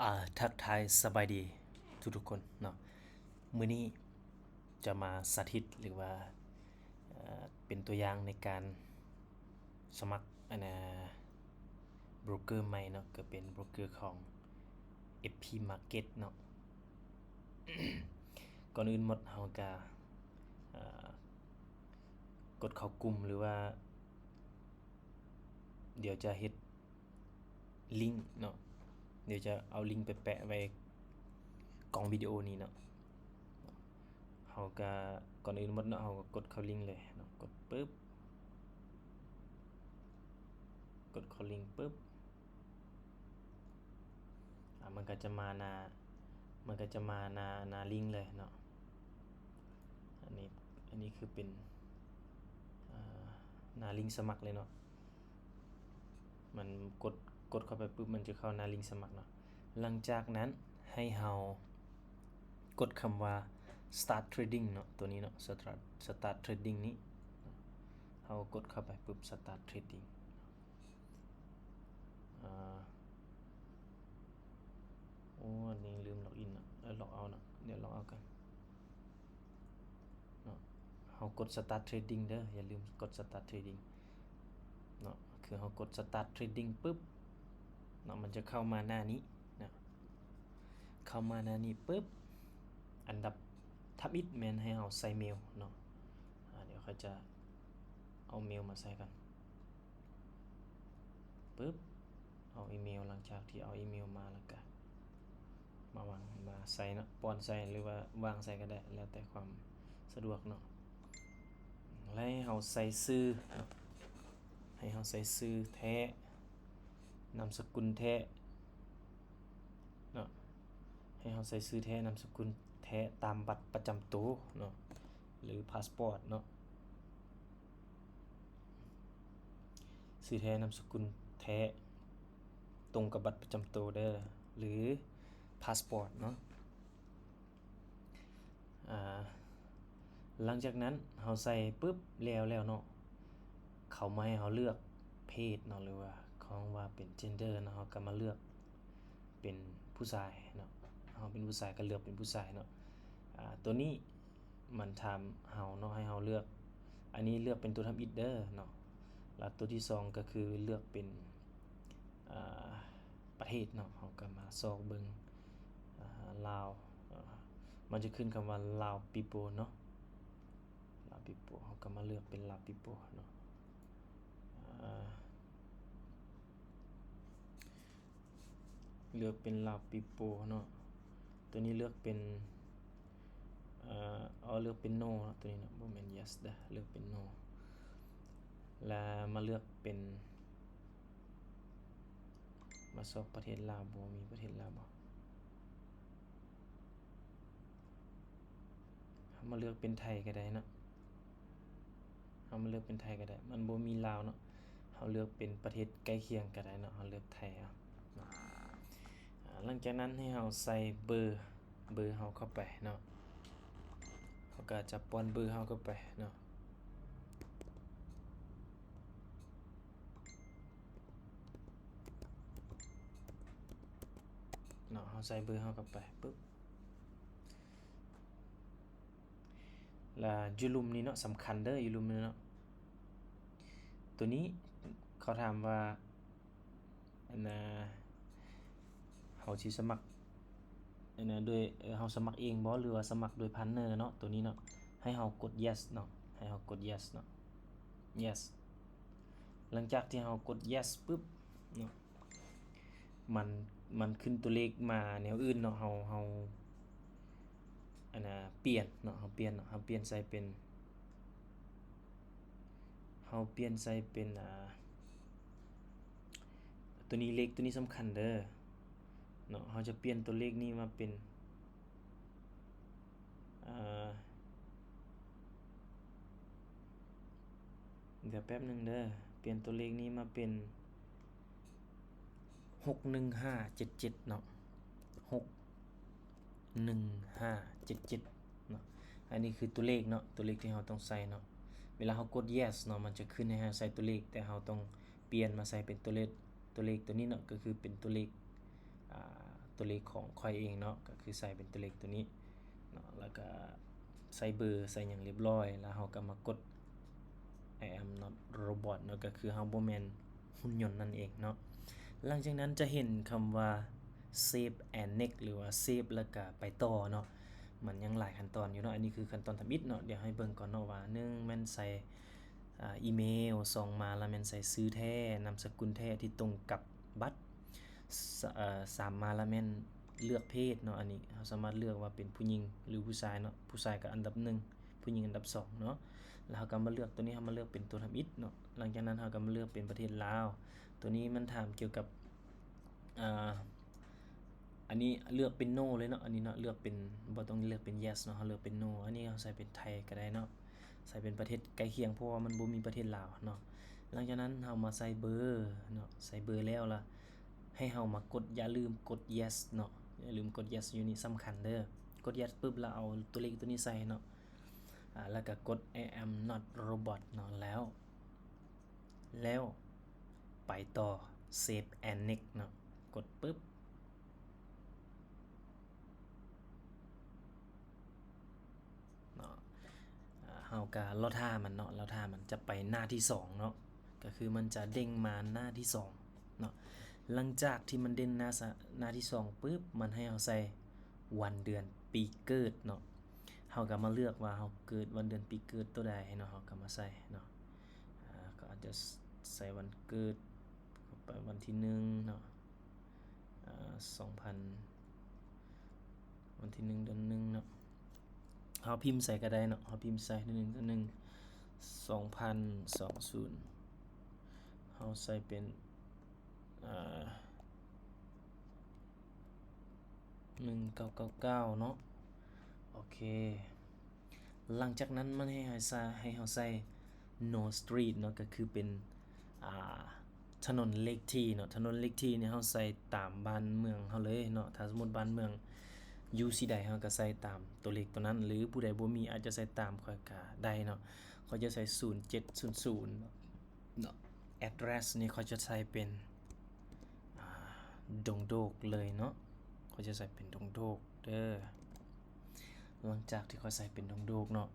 ອາ ທັກທາຍສະບາຍດີທຸກໆຄົນເນາະ. ມື້ນີ້ຈະມາສາທິດ ຫຼືວ່າ ເປັນຕົວຢ່າງໃນການສະໝັກ ອັນນາ ໂບຣກເກີໃໝ່ເນາະ, ກໍເປັນໂບຣກເກີຂອງ ເອັຟພີ Market ເນາະ. ກ່ອນອື່ນໝົດເຮົາກະ ເອີ ກົດເຂົ້າກຸ່ມ ຫຼືວ່າ ດຽວຈະເຮັດລິງເນາະ, ດຽວຈະເອົາລິງໄປແປະໄວ້ກ່ອງວິດີໂອນີ້ເນາະ. ເຮົາກະ ກ່ອນອື່ນໝົດເນາະ ເຮົາກໍກົດເຂົ້າລິງເລີຍເນາະ, ກົດປຶບ ກົດເຂົ້າລິງປຶບ ອາ ມັນກໍຈະມາໜ້າ ມັນກໍຈະມາໜ້າ ໜ້າລິງເລີຍເນາະ. ອັນນີ້ ອັນນີ້ຄືເປັນ ອາ ໜ້າລິງສະໝັກເລີຍເນາະ. ມັນກົດ ກົດເຂົ້າໄປປຶບ ມັນຈະເຂົ້າໜ້າລິງສະໝັກເນາະ. ຫຼັງຈາກນັ້ນໃຫ້ເຮົາກົດຄຳວ່າ Start Trading ເນາະ, ຕົວນີ້ເນາະ Start Start Trading ນີ້ເນາະ. ເຮົາກົດເຂົ້າໄປປຶບ Start Trading ເນາະ. ອາ ໂອ້ ອັນນີ້ລືມລັອກອິນເນາະ ເອີ ລັອກເອົາເນາະ, ດຽວລັອກເອົາກັນເນາະ. ເຮົາກົດ Start Trading ເດີ, ຢ່າລືມກົດ Start Trading ເນາະ. ຄືເຮົາກົດ Start Trading ປຶບເນາະ ມັນຈະເຂົ້າມາໜ້ານີ້ເນາະ, ເຂົ້າມາໜ້ານີ້ປຶບ ອັນດັບທຳອິດແມ່ນໃຫ້ເຮົາໃສ່ເມວເນາະ. ອາ ດຽວຂ້ອຍຈະເອົາເມວມາໃສ່ກ່ອນ. ປຶບ ເອົາອີເມວ, ຫຼັງຈາກທີ່ເອົາອີເມວມາແລ້ວກະມາວາງ ມາໃສ່ເນາະ, ປ້ອນໃສ່ ຫຼືວ່າວາງໃສ່ກໍໄດ້ ແລ້ວແຕ່ຄວາມສະດວກເນາະ. ແລ້ວໃຫ້ເຮົາໃສ່ຊື່ເນາະ, ໃຫ້ເຮົາໃສ່ຊື່ແທ້ ນາມສະກຸນແທ້ເນາະ, ໃຫ້ເຮົາໃສ່ຊື່ແທ້ ນາມສະກຸນແທ້ຕາມບັດປະຈຳໂຕເນາະ ຫຼື ພາສປອດເນາະ. ຊື່ແທ້ນາມສະກຸນແທ້ ຕົງກັບບັດປະຈຳໂຕເດີ ຫຼື ພາສປອດເນາະ. ອາ ຫຼັງຈາກນັ້ນເຮົາໃສ່ປຶບ ແລ້ວ ແລ້ວເນາະ, ເຂົາມາໃຫ້ເຮົາເລືອກເພດເນາະ ຫຼືວ່າເຂົາເອີ້ນວ່າເປັນ gender ເນາະ, ເຮົາກໍມາເລືອກເປັນຜູ້ຊາຍເນາະ, ເຮົາເປັນຜູ້ຊາຍກໍເລືອກເປັນຜູ້ຊາຍເນາະ. ອາ ຕົວນີ້ ມັນຖາມເຮົາເນາະ ໃຫ້ເຮົາເລືອກ, ອັນນີ້ເລືອກເປັນຕົວທຳອິດເດີເນາະ. ແລ້ວຕົວທີສອງກໍຄືເລືອກເປັນ ອາ ປະເທດເນາະ, ເຮົາກໍມາຊອກເບິ່ງ ອາ ລາວ, ອາ ມັນຈະຂຶ້ນຄຳວ່າ Lao people ເນາະ, Lao people ເຮົາກໍມາເລືອກເປັນ Lao people ເນາະ. ອາ ເລືອກເປັນ Lao people ເນາະ, ຕົວນີ້ເລືອກເປັນ ເອີ ເອົາເລືອກເປັນ no ເນາະ, ຕົວນີ້ເນາະ ບໍ່ແມ່ນ yes ເດີ, ເລືອກເປັນ no ແລ້ວມາເລືອກເປັນ ມາຊອກປະເທດລາວບໍ່ ມີປະເທດລາວບໍ່? ເຮົາມາເລືອກເປັນໄທກໍໄດ້ເນາະ, ເຮົາມາເລືອກເປັນໄທກໍໄດ້, ມັນບໍ່ມີລາວເນາະ. ເຮົາເລືອກເປັນປະເທດໃກ້ຄຽງກໍໄດ້ເນາະ, ເຮົາເລືອກໄທເອົາເນາະ. ອາ ຫຼັງຈາກນັ້ນໃຫ້ເຮົາໃສ່ເບີ ເບີເຮົາເຂົ້າໄປເນາະ, ເຮົາກໍຈະປ້ອນເບີເຮົາເຂົ້າໄປເນາະ. ເນາະ ເຮົາໃສ່ເບີເຮົາເຂົ້າໄປປຶບ ລະຢູ່ລຸ່ມນີ້ເນາະ ສຳຄັນເດີ ຢູ່ລຸ່ມນີ້ເນາະ. ໂຕນີ້ເຂົາຖາມວ່າ ອັນນ່າ ເຮົາຊິສະໝັກ ອັນນ່າ ໂດຍ ເອີ ເຮົາສະໝັກເອງບໍ່ ຫຼືວ່າສະໝັກໂດຍພາດເນີເນາະ. ໂຕນີ້ເນາະ ໃຫ້ເຮົາກົດ yes ເນາະ ໃຫ້ເຮົາກົດ yes ເນາະ yes. ຫຼັງຈາກທີ່ເຮົາກົດ yes ປຶບເນາະ ມັນ ມັນຂຶ້ນຕົວເລກມາແນວອື່ນເນາະ. ເຮົາ ເຮົາ ອັນນ່າ ປ່ຽນເນາະ ເຮົາປ່ຽນເນາະ ເຮົາປ່ຽນໃສ່ເປັນ ເຮົາປ່ຽນໃສ່ເປັນ ອ່າ ໂຕນີ້ ເລກໂຕນີ້ສຳຄັນເດີເນາະ. ເຮົາຈະປ່ຽນຕົວເລກນີ້ມາເປັນ ອ່າ ດຽວແປັບໜຶ່ງເດີ ປ່ຽນຕົວເລກນີ້ມາເປັນ ຫົກໜຶ່ງຫ້າເຈັດເຈັດເນາະ ຫົກໜຶ່ງຫ້າເຈັດເຈັດເນາະ. ອັນນີ້ຄືຕົວເລກເນາະ ຕົວເລກທີ່ເຮົາຕ້ອງໃສ່ເນາະ. ເວລາເຮົາກົດ yes ເນາະ ມັນຈະຂຶ້ນໃຫ້ເຮົາໃສ່ຕົວເລກ ແຕ່ເຮົາຕ້ອງປ່ຽນມາໃສ່ເປັນຕົວເລກ ຕົວເລກຕົວນີ້ເນາະ ກໍຄືເປັນຕົວເລກ ອ່າ ຕົວເລກຂອງຂ້ອຍເອງເນາະ ກໍຄືໃສ່ເປັນຕົວເລກຕົວນີ້ເນາະ ແລ້ວກໍໃສ່ເບີ ໃສ່ຫຍັງຮຽບຮ້ອຍ ແລ້ວເຮົາກໍມາກົດ I am not robot ເນາະ ກໍຄືເຮົາບໍ່ແມ່ນ ຫຸ່ນຍົນນັ້ນເອງເນາະ. ຫຼັງຈາກນັ້ນຈະເຫັນຄຳວ່າ Save and Next ຫຼືວ່າ Save ແລ້ວກະໄປຕໍ່ເນາະ. ມັນຍັງຫຼາຍຂັ້ນຕອນຢູ່ເນາະ. ອັນນີ້ຄືຂັ້ນຕອນທຳອິດເນາະ. ດຽວໃຫ້ເບິ່ງກ່ອນເນາະວ່າ ໜຶ່ງ ແມ່ນໃສ່ ອາ ອີເມວ, ສອງ ມາລະແມ່ນໃສ່ຊື່ແທ້, ນາມສະກຸນແທ້ທີ່ຕົງກັບບັດ, ສ- ເອີ ສາມ ມາລະແມ່ນເລືອກເພດເນາະ. ອັນນີ້ເຮົາສາມາດເລືອກວ່າເປັນຜູ້ຍິງ ຫຼື ຜູ້ຊາຍເນາະ. ຜູ້ຊາຍກໍອັນດັບໜຶ່ງ ຜູ້ຍິງອັນດັບສອງເນາະ. ແລ້ວເຮົາກໍມາເລືອກ ຕົວນີ້ເຮົາມາເລືອກເປັນຕົວທຳອິດເນາະ. ຫຼັງຈາກນັ້ນເຮົາກໍມາເລືອກເປັນປະເທດລາວ. ຕົວນີ້ມັນຖາມກ່ຽວກັບ ອ່າ ອັນນີ້ເລືອກເປັນ No ເລີຍເນາະ. ອັນນີ້ເນາະ ເລືອກເປັນ ບໍ່ຕ້ອງເລືອກເປັນ Yes ເນາະ. ເຮົາເລືອກເປັນ No. ອັນນີ້ເຮົາໃສ່ເປັນໄທກໍໄດ້ເນາະ. ໃສ່ເປັນປະເທດໃກ້ຄຽງ ເພາະວ່າມັນບໍ່ມີປະເທດລາວເນາະ. ຫຼັງຈາກນັ້ນເຮົາມາໃສ່ເບີເນາະ. ໃສ່ເບີແລ້ວລະ ໃຫ້ເຮົາມາກົດ ຢ່າລືມກົດ Yes ເນາະ. ຢ່າລືມກົດ Yes ຢູ່ນີ້ສຳຄັນເດີ້. ກົດ Yes ປຶບ ແລ້ວເອົາຕົວເລກຕົວນີ້ໃສ່ເນາະ. ອາ ແລ້ວກໍກົດ I am not robot ເນາະ. ແລ້ວ ແລ້ວໄປຕໍ່ Save and Next ເນາະ. ກົດປຶບເນາະ. ອາ ເຮົາກໍລໍຖ້າມັນເນາະ. ລໍຖ້າມັນຈະໄປໜ້າທີສອງເນາະ. ກໍຄືມັນຈະເດ້ງມາໜ້າທີສອງເນາະ. ຫຼັງຈາກທີ່ມັນເດ້ງໜ້າສະ- ໜ້າທີສອງປຶບ ມັນໃຫ້ເຮົາໃສ່ ວັນເດືອນປີເກີດເນາະ. ເຮົາກໍມາເລືອກວ່າເຮົາເກີດວັນເດືອນປີເກີດໂຕໃດເນາະ. ເຮົາກໍມາໃສ່ເນາະ. ອາ ກໍອາດຈະໃສ່ວັນເກີດເຂົ້າໄປ ວັນທີໜຶ່ງເນາະ. ອາ ສອງພັນ ວັນທີໜຶ່ງ ເດືອນໜຶ່ງເນາະ. ເຮົາພິມໃສ່ກໍໄດ້ເນາະ. ເຮົາພິມໃສ່ ເດືອນໜຶ່ງ ເດືອນໜຶ່ງ ສອງພັນ ສອງສູນ ເຮົາໃສ່ເປັນ ອາ ໜຶ່ງເກົ້າເກົ້າເກົ້າເນາະ. ໂອເຄ ຫຼັງຈາກນັ້ນມັນໃຫ້ເຮົາໃສ່ ໃຫ້ເຮົາໃສ່ No Street ເນາະ. ກໍຄືເປັນ ອາ ຖະໜົນເລກທີ່ເນາະ. ຖະໜົນເລກທີ່ນີ້ເຮົາໃສ່ຕາມບ້ານເມືອງເຮົາເລີຍເນາະ. ຖ້າສົມມຸດບ້ານເມືອງຢູ່ຊິໃດ ເຮົາກໍໃສ່ຕາມຕົວເລກຕົວນັ້ນ ຫຼື ຜູ້ໃດບໍ່ມີອາດຈະໃສ່ຕາມຂ້ອຍກໍໄດ້ເນາະ. ຂ້ອຍຈະໃສ່ ສູນເຈັດສູນສູນ ເນາະ. Address ນີ້ຂ້ອຍຈະໃສ່ເປັນ ອາ ດົງໂດກເລີຍເນາະ. ຂ້ອຍຈະໃສ່ເປັນດົງໂດກເດີ້. ຫຼັງຈາກທີ່ຂ້ອຍໃສ່ເປັນດົງໂດກເນາະ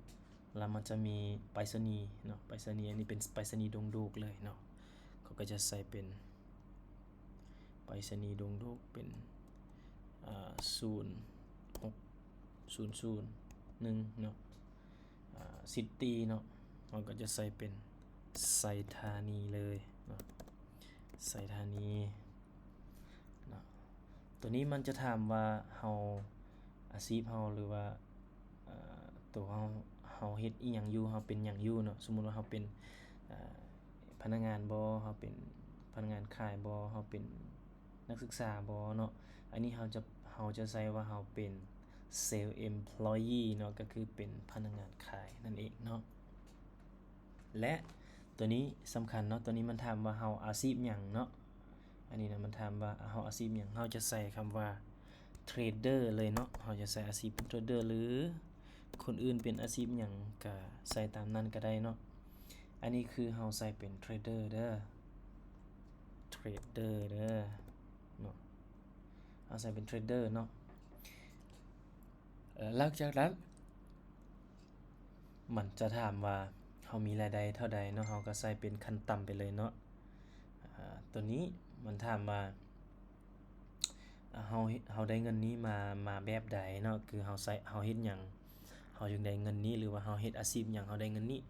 ແລ້ວມັນຈະມີໄປສະນີເນາະ. ໄປສະນີ ອັນນີ້ເປັນໄປສະນີດົງໂດກເລີຍເນາະ. ຂ້ອຍກໍຈະໃສ່ເປັນໄປສະນີດົງໂດກເປັນ ອາ ສູນຫົກສູນສູນໜຶ່ງເນາະ. ອາ ຊິຕີເນາະ ເຮົາກໍຈະໃສ່ເປັນໄຊທານີເລີຍເນາະ. ໄຊທານີເນາະ. ຕົວນີ້ມັນຈະຖາມວ່າເຮົາ ອາຊີບເຮົາ ຫຼືວ່າ ເອີ ຕົວເຮົາ ເຮົາເຮັດອີ່ຫຍັງຢູ່ ເຮົາເປັນຫຍັງຢູ່ເນາະ. ສົມມຸດວ່າເຮົາເປັນ ເອີ ພະນັກງານບໍ ເຮົາເປັນພະນັກງານຂາຍບໍ ເຮົາເປັນ ນັກສຶກສາບໍເນາະ. ອັນນີ້ເຮົາຈະ ເຮົາຈະໃສ່ວ່າເຮົາເປັນ self employee ເນາະ ກໍຄືເປັນພະນັກງານຂາຍນັ້ນເອງເນາະ. ແລະ ຕົວນີ້ສຳຄັນເນາະ. ຕົວນີ້ມັນຖາມວ່າເຮົາອາຊີບຫຍັງເນາະ. ອັນນີ້ນະ ມັນຖາມວ່າເຮົາອາຊີບຫຍັງ. ເຮົາຈະໃສ່ຄຳວ່າ trader ເລີຍເນາະ. ເຮົາຈະໃສ່ອາຊີບເປັນ trader ຫຼື ຄົນອື່ນເປັນອາຊີບຫຍັງກະໃສ່ຕາມນັ້ນກະໄດ້ເນາະ. ອັນນີ້ຄືເຮົາໃສ່ເປັນ trader ເດີ້ trader ເດີ້ເນາະ. ເຮົາໃສ່ເປັນ trader ເນາະ. ເອີ ຫຼັງຈາກນັ້ນມັນຈະຖາມວ່າເຮົາມີລາຍໄດ້ເທົ່າໃດເນາະ. ເຮົາກໍໃສ່ເປັນຂັ້ນຕ່ຳໄປເລີຍເນາະ. ອາ ຕົວນີ້ມັນຖາມວ່າ ອາ ເຮົາ ເຮົາໄດ້ເງິນນີ້ມາ ມາແບບໃດເນາະ. ຄືເຮົາໃຊ້ ເຮົາເຮັດຫຍັງ ເຮົາຈຶ່ງໄດ້ເງິນນີ້ ຫຼືວ່າເຮົາເຮັດອາຊີບຫຍັງ ເຮົາໄດ້ເງິນນີ້.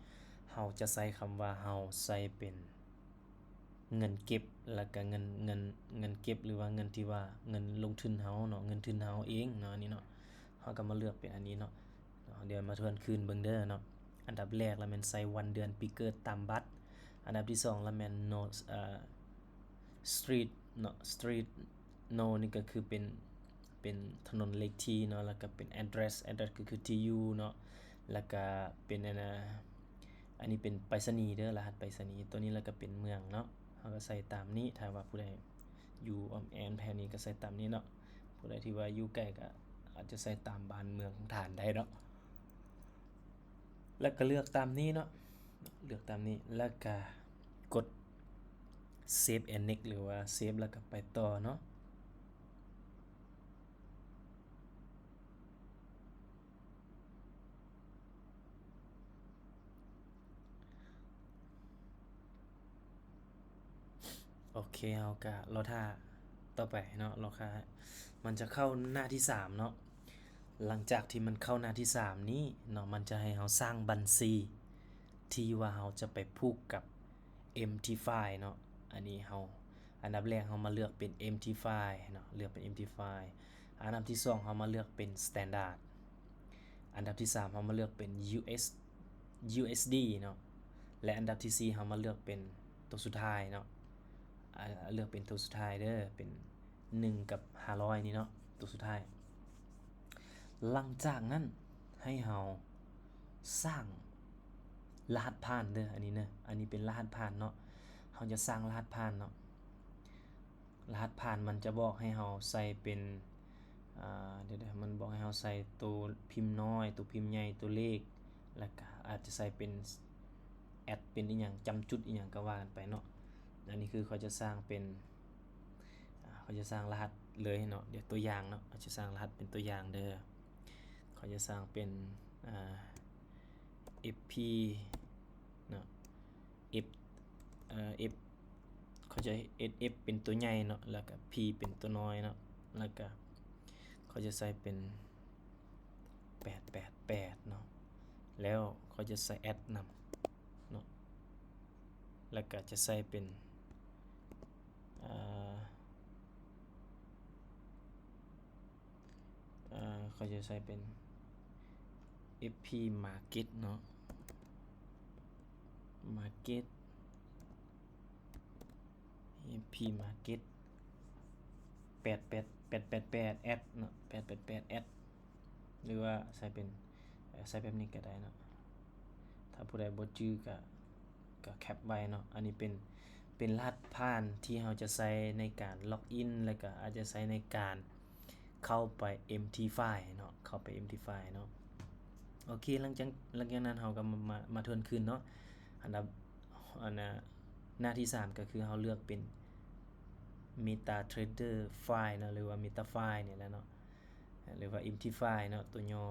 ເຮົາຈະໃຊ້ຄຳວ່າເຮົາໃຊ້ເປັນເງິນເກັບ ແລ້ວກະເງິນ ເງິນ ເງິນເກັບ ຫຼືວ່າເງິນທີ່ວ່າເງິນລົງທຶນເຮົາເນາະ ເງິນທຶນເຮົາເອງເນາະ. ອັນນີ້ເນາະ ເຮົາກໍມາເລືອກເປັນອັນນີ້ເນາະ. ເນາະ ດຽວມາທວນຄືນເບິ່ງເດີເນາະ. ອັນດັບແລກລະແມ່ນໃສ່ວັນເດືອນປີເກີດຕາມບັດ. ອັນດັບທີສອງລະແມ່ນ No ເອີ Street ເນາະ Street No ນີ້ກໍຄືເປັນ ເປັນຖະໜົນເລກທີ່ເນາະ ແລ້ວກໍເປັນ address address ກໍຄືທີ່ຢູ່ເນາະ ແລ້ວກໍເປັນອັນນະ ອັນນີ້ເປັນໄປສະນີເດີ ລະຫັດໄປສະນີ ຕົວນີ້ ແລ້ວກໍເປັນເມືອງເນາະ. ເຮົາກໍໃສ່ຕາມນີ້ ຖ້າວ່າຜູ້ໃດຢູ່ອ້ອມແອມແຖວນີ້ກໍໃສ່ຕາມນີ້ເນາະ. ຜູ້ໃດທີ່ວ່າຢູ່ໄກກໍອາດຈະໃສ່ຕາມບ້ານເມືອງຂອງທ່ານໄດ້ເນາະ. ແລ້ວກໍເລືອກຕາມນີ້ເນາະ ເລືອກຕາມນີ້ ແລ້ວກໍກົດ Save and Next ຫຼືວ່າ Save ແລ້ວກໍໄປຕໍ່ເນາະ. ໂອເຄ ເຮົາກະລໍຖ້າຕໍ່ໄປເນາະ ລໍຖ້າ ມັນຈະເຂົ້າໜ້າທີສາມເນາະ. ຫຼັງຈາກທີ່ມັນເຂົ້າໜ້າທີສາມນີ້ເນາະ ມັນຈະໃຫ້ເຮົາສ້າງບັນຊີທີ່ວ່າເຮົາຈະໄປຜູກກັບ Emptify ເນາະ. ອັນນີ້ເຮົາ ອັນດັບແລກເຮົາມາເລືອກເປັນ Emptify ເນາະ ເລືອກເປັນ Emptify. ອັນດັບທີສອງເຮົາມາເລືອກເປັນ Standard. ອັນດັບທີສາມເຮົາມາເລືອກເປັນ US USD ເນາະ ແລະ ອັນດັບທີສີ່ເຮົາມາເລືອກເປັນໂຕສຸດທ້າຍເນາະ. ອາ ເລືອກເປັນໂຕສຸດທ້າຍເດີ ເປັນໜຶ່ງກັບຫ້າຮ້ອຍນີ້ເນາະ ໂຕສຸດທ້າຍ. ຫຼັງຈາກນັ້ນໃຫ້ເຮົາສ້າງລະຫັດຜ່ານເດີ ອັນນີ້ເນີ ອັນນີ້ເປັນລະຫັດຜ່ານເນາະ. ເຮົາຈະສ້າງລະຫັດຜ່ານເນາະ. ລະຫັດຜ່ານມັນຈະບອກໃຫ້ເຮົາໃສ່ເປັນ ອາ ດຽວໆ ມັນບອກໃຫ້ເຮົາໃສ່ໂຕພິມນ້ອຍ ໂຕພິມໃຫຍ່ ໂຕເລກ ແລ້ວກະອາດຈະໃສ່ເປັນແອັດ ເປັນອີ່ຫຍັງ ຈ້ຳຈຸດອີ່ຫຍັງກະວ່າກັນໄປເນາະ. ອັນນີ້ຄືຂ້ອຍຈະສ້າງເປັນ ອາ ຂ້ອຍຈະສ້າງລະຫັດເລີຍເນາະ. ດຽວຕົວຢ່າງເນາະ ຂ້ອຍຈະສ້າງລະຫັດເປັນຕົວຢ່າງເດີ. ຂ້ອຍຈະສ້າງເປັນ ອາ F P ເນາະ F ເອີ F ເຂົາຈະເຮັດ F ເປັນຕົວໃຫຍ່ເນາະ ແລ້ວກະ P ເປັນຕົວນ້ອຍເນາະ ແລ້ວກະເຂົາຈະໃສ່ເປັນແປດແປດແປດເນາະ ແລ້ວເຂົາຈະໃສ່ແອັດນຳເນາະ ແລ້ວກະຈະໃສ່ເປັນ ເອີ ເອີ ເຂົາຈະໃສ່ເປັນ F P Market ເນາະ Market F P Market ແປດແປດແປດແປດແປດ Add ເນາະ ແປດແປດແປດ Add ຫຼືວ່າໃສ່ເປັນ ເອີ ໃສ່ແບບນີ້ກະໄດ້ເນາະ. ຖ້າຜູ້ໃດບໍ່ຈື່ກະ ກະແຄັບໄວ້ເນາະ. ອັນນີ້ເປັນ ເປັນລະຫັດຜ່ານທີ່ເຮົາຈະໃຊ້ໃນການ log in ແລ້ວກະອາດຈະໃຊ້ໃນການເຂົ້າໄປ Emptify ເນາະ ເຂົ້າໄປ Emptify ເນາະ. ໂອເຄ ຫຼັງຈາກ ຫຼັງຈາກນັ້ນເຮົາກະມາ ມາ ມາທວນຄືນເນາະ. ອັນດັບ ອັນນະ ໜ້າທີສາມກະຄືເຮົາເລືອກເປັນ MetaTrader File ເນາະ ຫຼືວ່າ MetaFi ນີ້ແຫຼະເນາະ ຫຼືວ່າ Emptify ເນາະ ຕົວຫຍໍ້.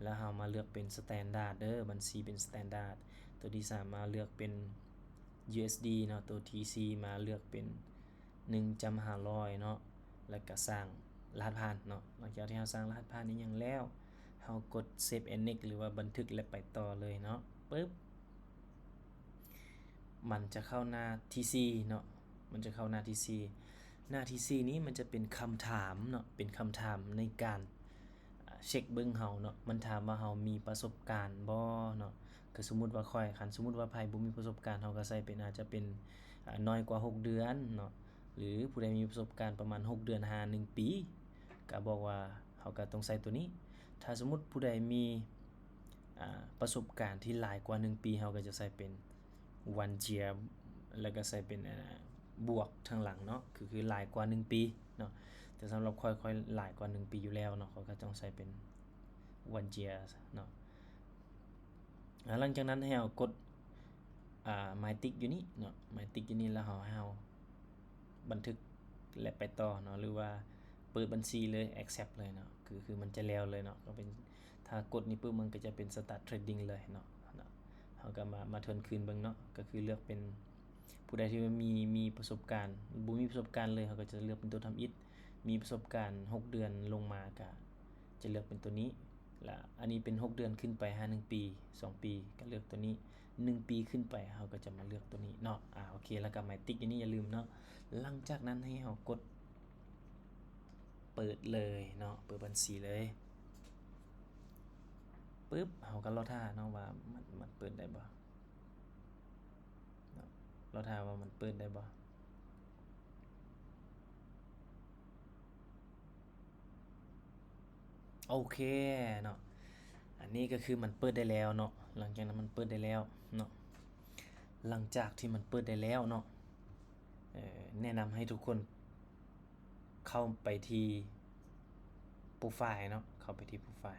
ແລ້ວເຮົາມາເລືອກເປັນ Standard ເດີ ບັນຊີເປັນ Standard. ຕົວທີສາມມາເລືອກເປັນ USD ເນາະ ຕົວທີສີ່ມາເລືອກເປັນໜຶ່ງຈ້ຳຫ້າຮ້ອຍເນາະ ແລ້ວກະສ້າງລະຫັດຜ່ານເນາະ. ຫຼັງຈາກທີ່ເຮົາສ້າງລະຫັດຜ່ານອີ່ຫຍັງແລ້ວ ເຮົາກົດ Save and Next ຫຼືວ່າບັນທຶກແລະໄປຕໍ່ເລີຍເນາະ. ປຶບ ມັນຈະເຂົ້າໜ້າທີສີ່ເນາະ ມັນຈະເຂົ້າໜ້າທີສີ່. ໜ້າທີສີ່ນີ້ມັນຈະເປັນຄຳຖາມເນາະ ເປັນຄຳຖາມໃນການ ອາ ເຊັກເບິ່ງເຮົາເນາະ ມັນຖາມວ່າເຮົາມີປະສົບການບໍ່ເນາະ. ກະສົມມຸດວ່າຂ້ອຍ ຄັນສົມມຸດວ່າໃຜບໍ່ມີປະສົບການ ເຮົາກະໃສ່ເປັນ ອາດຈະເປັນ ອາ ນ້ອຍກວ່າຫົກເດືອນເນາະ ຫຼືຜູ້ໃດມີປະສົບການປະມານຫົກເດືອນຫາໜຶ່ງປີ ກະບອກວ່າ ເຮົາກະຕ້ອງໃສ່ຕົວນີ້. ຖ້າສົມມຸດຜູ້ໃດມີ ອາ ປະສົບການທີ່ຫຼາຍກວ່າໜຶ່ງປີ ເຮົາກະຈະໃສ່ເປັນ one year ແລ້ວກະໃສ່ເປັນ ອາ ບວກທາງຫຼັງເນາະ ຄື ຄືຫຼາຍກວ່າໜຶ່ງປີເນາະ. ແຕ່ສຳລັບຂ້ອຍ ຂ້ອຍຫຼາຍກວ່າໜຶ່ງປີຢູ່ແລ້ວເນາະ ຂ້ອຍກະຕ້ອງໃສ່ເປັນ one year ເນາະ. ອາ ຫຼັງຈາກນັ້ນໃຫ້ເຮົາກົດ ອາ ໝາຍຕິກຢູ່ນີ້ເນາະ ໝາຍຕິກຢູ່ນີ້ ແລ້ວເຮົາ ໃຫ້ເຮົາບັນທຶກ ແລະໄປຕໍ່ເນາະ ຫຼືວ່າເປີດບັນຊີເລີຍ accept ເລີຍເນາະ ຄື ຄືມັນຈະແລ້ວເລີຍເນາະ. ກະເປັນ ຖ້າກົດນີ້ປຶບ ມັນກະຈະເປັນ start trading ເລີຍເນາະ ເນາະ. ເຮົາກະມາ ມາທວນຄືນເບິ່ງເນາະ ກະຄືເລືອກເປັນ ຜູ້ໃດທີ່ວ່າມີ ມີປະສົບການ ບໍ່ມີປະສົບການເລີຍ ເຮົາກະຈະເລືອກເປັນຕົວທຳອິດ. ມີປະສົບການຫົກເດືອນລົງມາ ກະຈະເລືອກເປັນຕົວນີ້ ລະອັນນີ້ເປັນຫົກເດືອນຂຶ້ນໄປຫາໜຶ່ງປີ ສອງປີ ກະເລືອກຕົວນີ້ ໜຶ່ງປີຂຶ້ນໄປ ເຮົາກະຈະມາເລືອກຕົວນີ້ເນາະ. ອາ ໂອເຄ ລະກະໝາຍຕິກຢູ່ນີ້ ຢ່າລືມເນາະ. ຫຼັງຈາກນັ້ນໃຫ້ເຮົາກົດເປີດເລີຍເນາະ ເປີດບັນຊີເລີຍ. ປຶບ ເຮົາກະລໍຖ້າເນາະວ່າມັນ ມັນເປີດໄດ້ບໍ່ເນາະ ລໍຖ້າວ່າມັນເປີດໄດ້ບໍ່. ໂອເຄເນາະ ອັນນີ້ກະຄືມັນເປີດໄດ້ແລ້ວເນາະ. ຫຼັງຈາກນັ້ນມັນເປີດໄດ້ແລ້ວເນາະ ຫຼັງຈາກທີ່ມັນເປີດໄດ້ແລ້ວເນາະ ເອີ ແນະນຳໃຫ້ທຸກຄົນເຂົ້າໄປທີ່ໂປຣໄຟລ໌ເນາະ ເຂົ້າໄປທີ່ໂປຣໄຟລ໌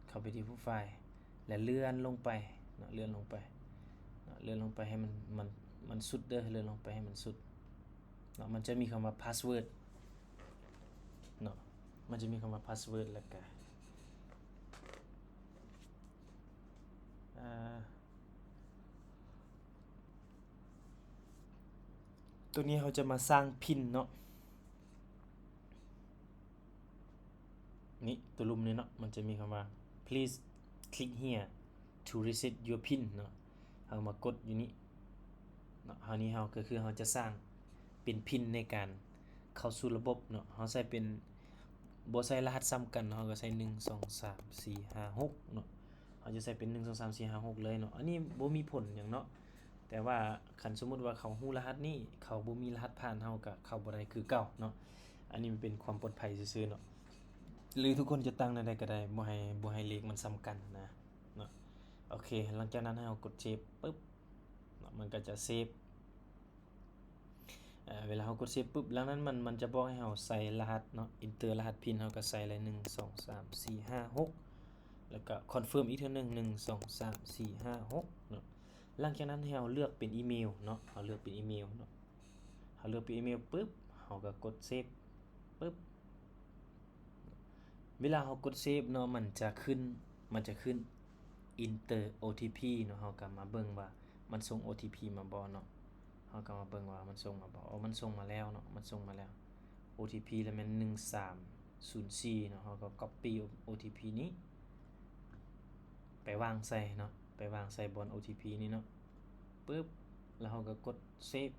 ເຂົ້າໄປທີ່ໂປຣໄຟລ໌ ແລະເລື່ອນລົງໄປເນາະ ເລື່ອນລົງໄປເນາະ ເລື່ອນລົງໄປໃຫ້ມັນ ມັນ ມັນສຸດເດີ ເລື່ອນລົງໄປໃຫ້ມັນສຸດ ເນາະ ມັນຈະມີຄຳວ່າ password ເນາະ ມັນຈະມີຄຳວ່າ password ແລ້ວກະ ອາ ອາ ໂຕນີ້ເຮົາຈະມາສ້າງພິນເນາະ ນີ້ ໂຕລຸ່ມນີ້ເນາະ ມັນຈະມີຄຳວ່າ please click here to reset your pin ເນາະ ເຮົາມາກົດຢູ່ນີ້ເນາະ ເຮົານີ້ເຮົາກໍຄືເຮົາຈະສ້າງເປັນພິນໃນການເຂົ້າສູ່ລະບົບເນາະ ເຮົາໃສ່ເປັນ ບໍ່ໃສ່ລະຫັດຊ້ຳກັນ ເຮົາກໍໃສ່ ໜຶ່ງ ສອງ ສາມ ສີ່ ຫ້າ ຫົກ ເນາະ ເຮົາຈະໃສ່ເປັນ ໜຶ່ງ ສອງ ສາມ ສີ່ ຫ້າ ຫົກ ເລີຍເນາະ ອັນນີ້ບໍ່ມີຜົນຫຍັງເນາະ ແຕ່ວ່າຄັນສົມມຸດວ່າເຂົາຮູ້ລະຫັດນີ້ ເຂົາບໍ່ມີລະຫັດຜ່ານ ເຮົາກໍເຂົ້າບໍ່ໄດ້ຄືເກົ່າເນາະ ອັນນີ້ມັນເປັນຄວາມປອດໄພຊື່ໆເນາະ ຫຼືທຸກຄົນຈະຕັ້ງແນວໃດກໍໄດ້ ບໍ່ໃຫ້ ບໍ່ໃຫ້ເລກມັນຊ້ຳກັນນະເນາະ ໂອເຄ ຫຼັງຈາກນັ້ນໃຫ້ເຮົາກົດເຊບປຶບເນາະ ມັນກໍຈະເຊບ ເອີ ເວລາເຮົາກົດເຊບປຶບ ຫຼັງນັ້ນມັນ ມັນຈະບອກໃຫ້ເຮົາໃສ່ລະຫັດເນາະ enter ລະຫັດພິນ ເຮົາກໍໃສ່ເລີຍ ໜຶ່ງ ສອງ ສາມ ສີ່ ຫ້າ ຫົກ ແລ້ວກໍ confirm ອີກເທື່ອໜຶ່ງ ໜຶ່ງ ສອງ ສາມ ສີ່ ຫ້າ ຫົກ ເນາະ ຫຼັງຈາກນັ້ນໃຫ້ເຮົາເລືອກເປັນອີເມວເນາະ ເຮົາເລືອກເປັນອີເມວເນາະ ເຮົາເລືອກເປັນອີເມວປຶບ ເຮົາກໍກົດເຊບປຶບ ເວລາເຮົາກົດເຊບເນາະ ມັນຈະຂຶ້ນ ມັນຈະຂຶ້ນ enter OTP ເນາະ ເຮົາກໍມາເບິ່ງວ່າມັນສົ່ງ OTP ມາບໍ່ເນາະ ເຮົາກໍມາເບິ່ງວ່າມັນສົ່ງມາບໍ່ ໂອ້ ມັນສົ່ງມາແລ້ວເນາະ ມັນສົ່ງມາແລ້ວ OTP ລະແມ່ນ ໜຶ່ງສາມສູນສີ່ ເນາະ ເຮົາກໍ copy OTP ນີ້ໄປວາງໃສ່ເນາະ ໄປວາງໃສ່ບ່ອນ OTP ນີ້ເນາະ ປຶບ ແລ້ວເຮົາກໍກົດເຊບ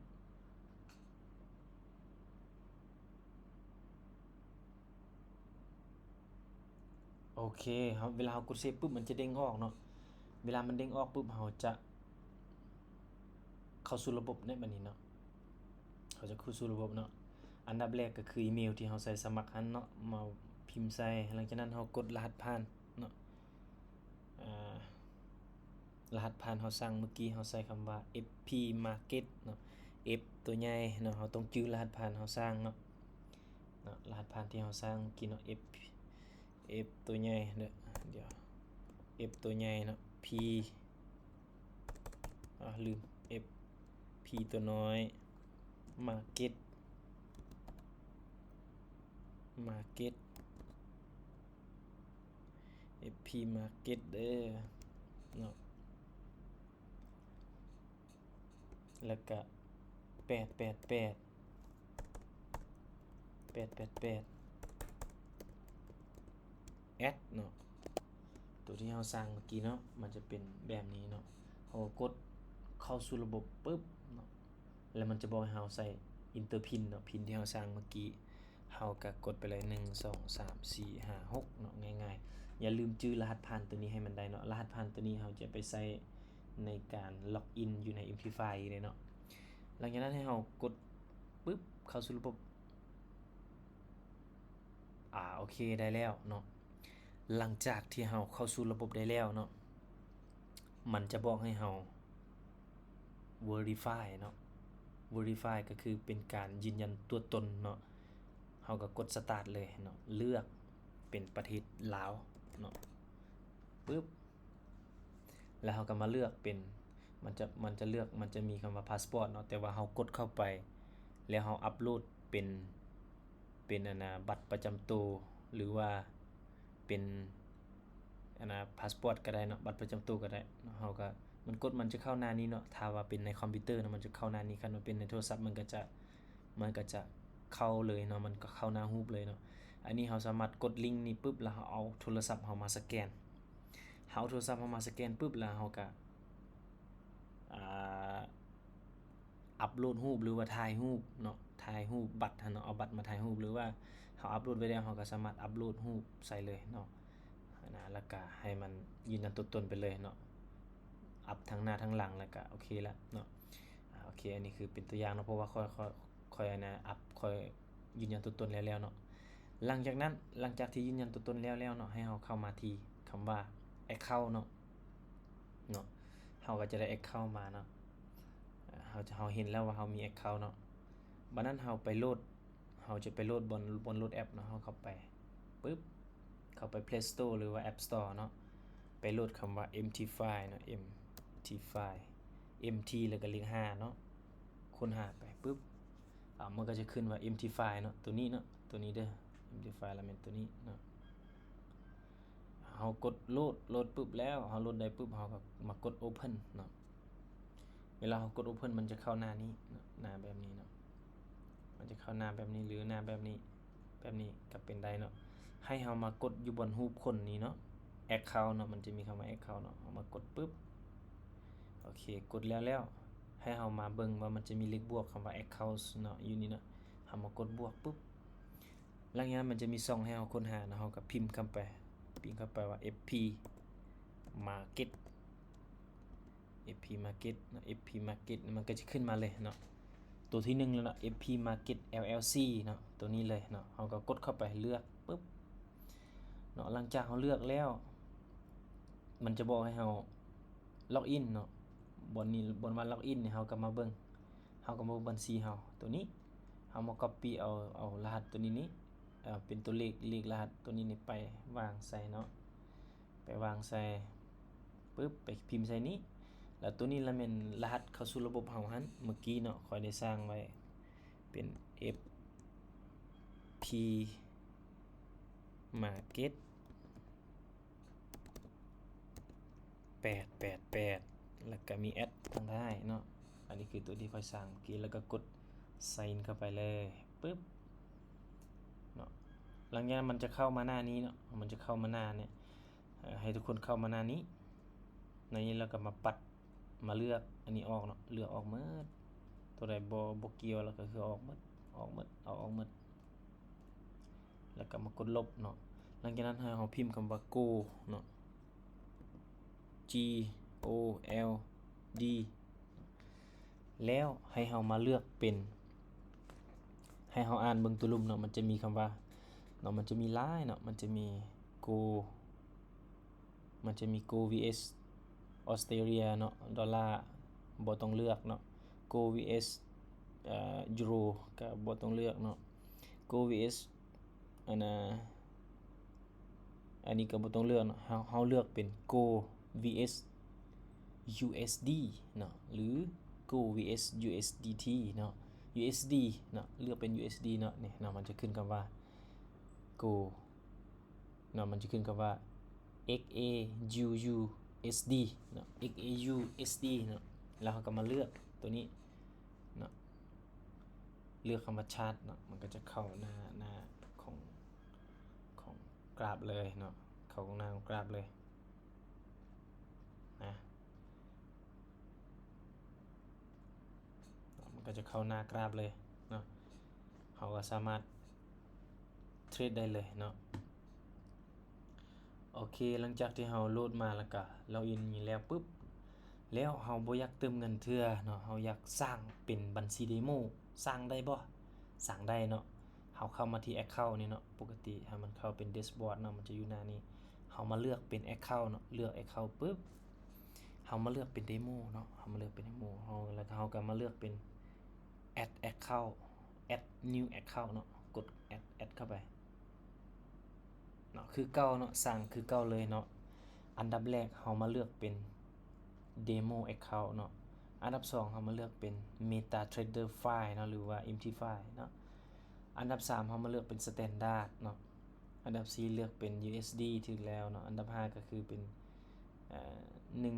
ໂອເຄ ເຮົາ ເວລາເຮົາກົດເຊບປຶບ ມັນຈະເດ້ງອອກເນາະ ເວລາມັນເດ້ງອອກປຶບ ເຮົາຈະເຂົ້າສູ່ລະບົບໃນບັດນີ້ເນາະ ເຮົາຈະເຂົ້າສູ່ລະບົບເນາະ ອັນດັບແລກກໍຄືອີເມວທີ່ເຮົາໃສ່ສະໝັກຫັ້ນເນາະ ມາພິມໃສ່ ຫຼັງຈາກນັ້ນເຮົາກົດລະຫັດຜ່ານເນາະ ອາ ລະຫັດຜ່ານເຮົາສັ່ງເມື່ອກີ້ ເຮົາໃສ່ຄຳວ່າ FP Market ເນາະ F ຕົວໃຫຍ່ເນາະ ເຮົາຕ້ອງຈື່ລະຫັດຜ່ານເຮົາສ້າງເນາະ ເນາະ ລະຫັດຜ່ານທີ່ເຮົາສ້າງເມື່ອກີ້ເນາະ F F ຕົວໃຫຍ່ເດີ ດຽວ F ຕົວໃຫຍ່ເນາະ P ອາ ລືມ F P ຕົວນ້ອຍ Market Market F P Market ເດີເນາະ ແລ້ວກະ ແປດແປດແປດ ແປດແປດແປດ add ເນາະ ໂຕທີ່ເຮົາສ້າງເມື່ອກີ້ເນາະ ມັນຈະເປັນແບບນີ້ເນາະ ເຮົາກໍກົດເຂົ້າສູ່ລະບົບປຶບເນາະ ແລ້ວມັນຈະບອກໃຫ້ເຮົາໃສ່ enter pin ເນາະ pin ທີ່ເຮົາສ້າງເມື່ອກີ້ ເຮົາກໍກົດໄປເລີຍ ໜຶ່ງ ສອງ ສາມ ສີ່ ຫ້າ ຫົກ ເນາະ ງ່າຍໆ ຢ່າລືມຈື່ລະຫັດຜ່ານໂຕນີ້ໃຫ້ມັນໄດ້ເນາະ ລະຫັດຜ່ານໂຕນີ້ເຮົາຈະໄປໃຊ້ໃນການ log in ຢູ່ໃນ MTFI ເດ້ເນາະ ຫຼັງຈາກນັ້ນໃຫ້ເຮົາກົດປຶບ ເຂົ້າສູ່ລະບົບ ອາ ໂອເຄ ໄດ້ແລ້ວເນາະ ຫຼັງຈາກທີ່ເຮົາເຂົ້າສູ່ລະບົບໄດ້ແລ້ວເນາະ ມັນຈະບອກໃຫ້ເຮົາ verify ເນາະ verify ກໍຄືເປັນການຢືນຢັນຕົວຕົນເນາະ ເຮົາກໍກົດ start ເລີຍເນາະ ເລືອກເປັນປະເທດລາວເນາະ ປຶບ ແລ້ວເຮົາກໍມາເລືອກເປັນ ມັນຈະ ມັນຈະເລືອກ ມັນຈະມີຄຳວ່າ passport ເນາະ ແຕ່ວ່າເຮົາກົດເຂົ້າໄປ ແລ້ວເຮົາອັບໂຫຼດເປັນ ເປັນ ອັນນ່າ ບັດປະຈຳໂຕ ຫຼືວ່າເປັນ ອັນນ່າ passport ກໍໄດ້ເນາະ ບັດປະຈຳໂຕກໍໄດ້ເນາະ ເຮົາກໍ ມັນກົດ ມັນຈະເຂົ້າໜ້ານີ້ເນາະ ຖ້າວ່າເປັນໃນຄອມພິວເຕີເນາະ ມັນຈະເຂົ້າໜ້ານີ້ ຄັນວ່າເປັນໃນໂທລະສັບ ມັນກໍຈະ ມັນກໍຈະເຂົ້າເລີຍເນາະ ມັນກໍເຂົ້າໜ້າຮູບເລີຍເນາະ ອັນນີ້ເຮົາສາມາດກົດລິ້ງນີ້ປຶບ ແລ້ວເຮົາເອົາໂທລະສັບເຮົາມາສະແກນ ເຮົາເອົາໂທລະສັບເຮົາມາສະແກນປຶບ ແລ້ວເຮົາກໍ ອ່າ ອັບໂຫຼດຮູບ ຫຼືວ່າຖ່າຍຮູບເນາະ ຖ່າຍຮູບບັດຫັ້ນເນາະ ເອົາບັດມາຖ່າຍຮູບ ຫຼືວ່າເຮົາອັບໂຫຼດໄວ້ແລ້ວ ເຮົາກໍສາມາດອັບໂຫຼດຮູບໃສ່ເລີຍເນາະ ນະ ແລ້ວກະໃຫ້ມັນຢືນຢັນຕົວຕົນໄປເລີຍເນາະ ອັບທັງໜ້າທັງຫຼັງ ແລ້ວກະໂອເຄລະເນາະ ອາ ໂອເຄ ອັນນີ້ຄືເປັນຕົວຢ່າງເນາະ ເພາະວ່າຂ້ອຍ ຂ້ອຍ ຂ້ອຍ ອັນນະ ອັບ ຂ້ອຍຢືນຢັນຕົວຕົນແລ້ວໆເນາະ ຫຼັງຈາກນັ້ນ ຫຼັງຈາກທີ່ຢືນຢັນຕົວຕົນແລ້ວໆເນາະ ໃຫ້ເຮົາເຂົ້າມາທີ່ຄຳວ່າ account ເນາະ ເນາະ ເຮົາກໍຈະໄດ້ account ມາເນາະ ເຮົາ ເຮົາເຫັນແລ້ວວ່າເຮົາມີ account ເນາະ ບັດນັ້ນເຮົາໄປໂຫຼດ ເຮົາຈະໄປໂຫຼດບ່ອນ ບ່ອນໂຫຼດແອັບເນາະ ເຮົາເຂົ້າໄປປຶບ ເຂົ້າໄປ Play Store ຫຼືວ່າ App Store ເນາະ ໄປໂຫຼດຄຳວ່າ MTFI ເນາະ MTFI MT ແລ້ວກໍເລກຫ້າເນາະ ຄົ້ນຫາໄປປຶບ ອາ ມັນກໍຈະຂຶ້ນວ່າ MTFI ເນາະ ໂຕນີ້ເນາະ ໂຕນີ້ເດີ MTFI ລະແມ່ນໂຕນີ້ເນາະ ເຮົາກົດໂຫຼດ ໂຫຼດປຶບແລ້ວ ເຮົາໂຫຼດໄດ້ປຶບ ເຮົາກໍມາກົດ Open ເນາະ ເວລາເຮົາກົດ Open ມັນຈະເຂົ້າໜ້ານີ້ເນາະ ໜ້າແບບນີ້ເນາະ ມັນຈະເຂົ້າໜ້າແບບນີ້ ຫຼື ໜ້າແບບນີ້ ແບບນີ້ກໍເປັນໄດ້ເນາະ. ໃຫ້ເຮົາມາກົດຢູ່ບ່ອນຮູບຄົນນີ້ເນາະ Account ເນາະ ມັນຈະມີຄຳວ່າ Account ເນາະ ເຮົາມາກົດປຶບ ໂອເຄ ກົດແລ້ວ ແລ້ວໃຫ້ເຮົາມາເບິ່ງວ່າມັນຈະມີເລກບວກ ຄຳວ່າ Accounts ເນາະ ຢູ່ນີ້ເນາະ ເຮົາມາກົດບວກປຶບ ຫຼັງຈາກນັ້ນມັນຈະມີຊ່ອງໃຫ້ເຮົາຄົ້ນຫາເນາະ ເຮົາກໍພິມເຂົ້າໄປ ພິມເຂົ້າໄປວ່າ FP Market FP Market ເນາະ FP Market ມັນກໍຈະຂຶ້ນມາເລີຍເນາະ ໂຕທີໜຶ່ງແລ້ວເນາະ FP Market LLC ເນາະ ໂຕນີ້ເລີຍເນາະ ເຮົາກໍກົດເຂົ້າໄປເລືອກປຶບເນາະ ຫຼັງຈາກເຮົາເລືອກແລ້ວ ມັນຈະບອກໃຫ້ເຮົາ log in ເນາະ ບ່ອນນີ້ ບ່ອນວ່າ log in ນີ້ ເຮົາກໍມາເບິ່ງ ເຮົາກໍມາເບິ່ງບັນຊີເຮົາ ໂຕນີ້ ເຮົາມາ copy ເອົາ ເອົາລະຫັດໂຕນີ້ນີ້ ເປັນຕົວເລກ ເລກລະຫັດໂຕນີ້ນີ້ໄປວາງໃສ່ເນາະ ໄປວາງໃສ່ປຶບ ໄປພິມໃສ່ນີ້ ແລ້ວໂຕນີ້ລະແມ່ນລະຫັດເຂົ້າສູ່ລະບົບເຮົາຫັ້ນ ເມື່ອກີ້ເນາະ ຂ້ອຍໄດ້ສ້າງໄວ້ເປັນ FP Market ແປດແປດແປດ ແລ້ວກໍມີ at ທາງທ້າຍເນາະ ອັນນີ້ຄືຕົວທີ່ຂ້ອຍສ້າງເມື່ອກີ້ ແລ້ວກໍກົດ sign in ເຂົ້າໄປເລີຍ ປຶບ ເນາະ ຫຼັງຈາກນັ້ນມັນຈະເຂົ້າມາໜ້ານີ້ເນາະ ມັນຈະເຂົ້າມາໜ້ານີ້ ເອີ ໃຫ້ທຸກຄົນເຂົ້າມາໜ້ານີ້ ໃນນີ້ແລ້ວກໍມາປັດ ມາເລືອກອັນນີ້ອອກເນາະ ເລືອກອອກໝົດ ຕົວໃດບໍ່ ບໍ່ກ່ຽວແລ້ວກໍຄືອອກໝົດ ອອກໝົດ ເອົາອອກໝົດ ແລ້ວກໍມາກົດລົບເນາະ ຫຼັງຈາກນັ້ນໃຫ້ເຮົາພິມຄຳວ່າ Gold ເນາະ G O L D ແລ້ວໃຫ້ເຮົາມາເລືອກເປັນ ໃຫ້ເຮົາອ່ານເບິ່ງຕົວລຸ່ມເນາະ ມັນຈະມີຄຳວ່າເນາະ ມັນຈະມີຫຼາຍເນາະ ມັນຈະມີ Gold ມັນຈະມີ Gold VS Australia ເນາະ ໂດລາບໍ່ຕ້ອງເລືອກເນາະ Gold VS ເອີ Euro ກໍບໍ່ຕ້ອງເລືອກເນາະ Gold VS ອັນນ່າ ອັນນີ້ກໍບໍ່ຕ້ອງເລືອກເນາະ ເຮົາ ເຮົາເລືອກເປັນ Gold VS USD ເນາະ ຫຼື Gold VS USDT ເນາະ USD ເນາະ ເລືອກເປັນ USD ເນາະ ນີ້ເນາະ ມັນຈະຂຶ້ນຄຳວ່າ Gold ເນາະ ມັນຈະຂຶ້ນຄຳວ່າ XAUUSD ເນາະ XAUSD ເນາະ ແລ້ວເຮົາກໍມາເລືອກຕົວນີ້ເນາະ ເລືອກຄຳວ່າ Chart ເນາະ ມັນກໍຈະເຂົ້າໜ້າ ໜ້າຂອງ ຂອງກຣາຟເລີຍເນາະ ເຂົ້າໜ້າຂອງກຣາຟເລີຍນະ ມັນກໍຈະເຂົ້າໜ້າກຣາຟເລີຍເນາະ ເຮົາກໍສາມາດເທຣດໄດ້ເລີຍເນາະ. ໂອເຄ ຫຼັງຈາກທີ່ເຮົາໂຫຼດມາແລ້ວກະ log in ນີ້ແລ້ວປຶບ ແລ້ວເຮົາບໍ່ຢາກເຕີມເງິນເທື່ອເນາະ ເຮົາຢາກສ້າງເປັນບັນຊີເດໂມ ສ້າງໄດ້ບໍ່? ສ້າງໄດ້ເນາະ ເຮົາເຂົ້າມາທີ່ Account ນີ້ເນາະ ປົກກະຕິຖ້າມັນເຂົ້າເປັນ Dashboard ເນາະ ມັນຈະຢູ່ໜ້ານີ້ ເຮົາມາເລືອກເປັນ Account ເນາະ ເລືອກ Account ປຶບ ເຮົາມາເລືອກເປັນເດໂມເນາະ ເຮົາມາເລືອກເປັນເດໂມ ເຮົາ ແລ້ວກໍເຮົາກໍມາເລືອກເປັນ Add Account Add New Account ເນາະ ກົດ Add Add ເຂົ້າໄປ ເນາະ ຄືເກົ່າເນາະ ສ້າງຄືເກົ່າເລີຍເນາະ ອັນດັບແລກເຮົາມາເລືອກເປັນ Demo Account ເນາະ ອັນດັບສອງເຮົາມາເລືອກເປັນ MetaTrader File ເນາະ ຫຼືວ່າ Empty File ເນາະ ອັນດັບສາມເຮົາມາເລືອກເປັນ Standard ເນາະ ອັນດັບສີ່ເລືອກເປັນ USD ຖືກແລ້ວເນາະ ອັນດັບຫ້າກໍຄືເປັນ ເອີ ໜຶ່ງ